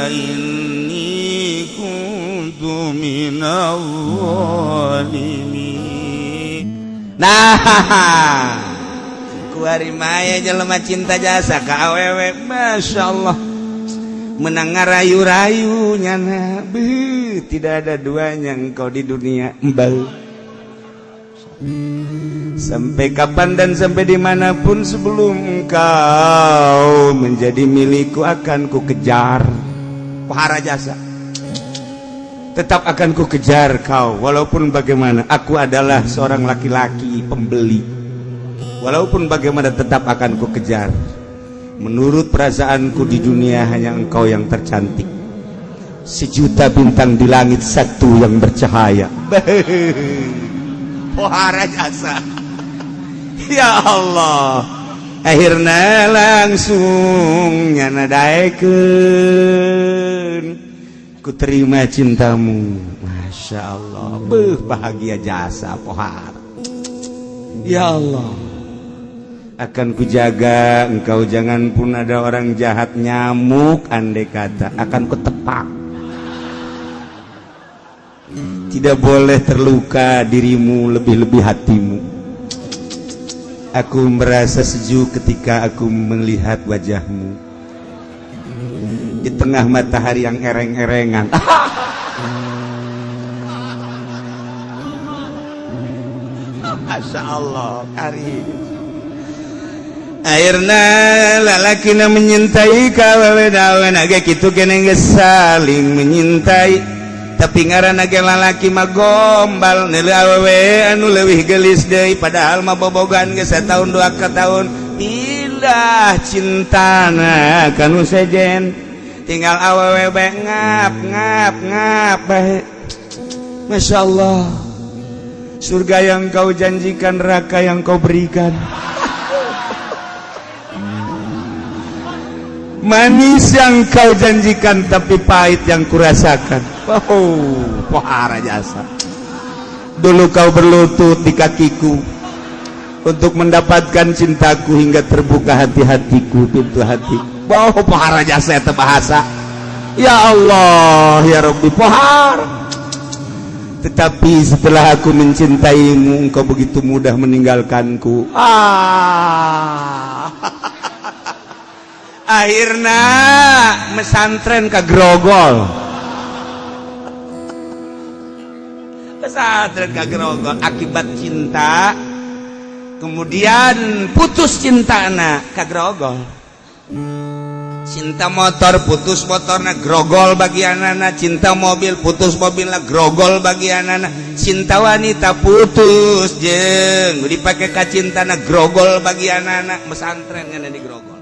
inni kuntu minadh dhalimin. Nah, kuari maya jelema cinta jasa ka awewe, Masya Allah, menang ngarayu-rayu nyana. Beuh, tidak ada duanya engkau di dunia. Embal sampai kapan dan sampai dimanapun, sebelum engkau menjadi milikku akan ku kejar. Pohara jasa, tetap akan ku kejar kau walaupun bagaimana. Aku adalah seorang laki-laki pembeli, walaupun bagaimana tetap akan ku kejar. Menurut perasaanku, di dunia hanya engkau yang tercantik. Sejuta bintang di langit, satu yang bercahaya. Pohara jasa, ya Allah. Akhirnya langsung nyana daekeun, ku terima cintamu. Masya Allah. Beuh, bahagia jasa pohara. Ya Allah, akan kujaga engkau, jangan pun ada orang jahat, nyamuk, andai kata akan kutepak. Tidak boleh terluka dirimu, lebih-lebih hatimu. Aku merasa sejuk ketika aku melihat wajahmu di tengah matahari yang ereng-erengan. Masya Allah, karim. Akhirna lalakina menyintai ka awewe ge kitu geuning, geus saling menyintai, tapi ngaranna ge lalaki mah gombal, neuleuh awewe anu leuwih geulis deui, padahal mah bobogan geus satahun 2 ka tahun. Pindah cintana kanu sejen, tinggal awewe bae ngap ngap ngap bae. Masya Allah, surga yang kau janjikan, neraka yang kau berikan. Manis yang kau janjikan, tapi pahit yang kurasakan. Oh, pohara jasa. Dulu kau berlutut di kakiku untuk mendapatkan cintaku hingga terbuka hati-hatiku, pintu hati. Oh, pohara jasa eta bahasa. Ya Allah, ya Rabbi, pohara. Tetapi setelah aku mencintaimu, engkau begitu mudah meninggalkanku. Ah. Akhirnya mesantren ke Grogol, pesantren ke Grogol akibat cinta. Kemudian putus cinta anak ke Grogol. Cinta motor, putus motorna, grogol bagian anak. Cinta mobil, putus mobilna, grogol bagian anak. Cinta wanita, putus jeng dipakai ka cintana, grogol bagian anak. Mesantren ngana di Grogol.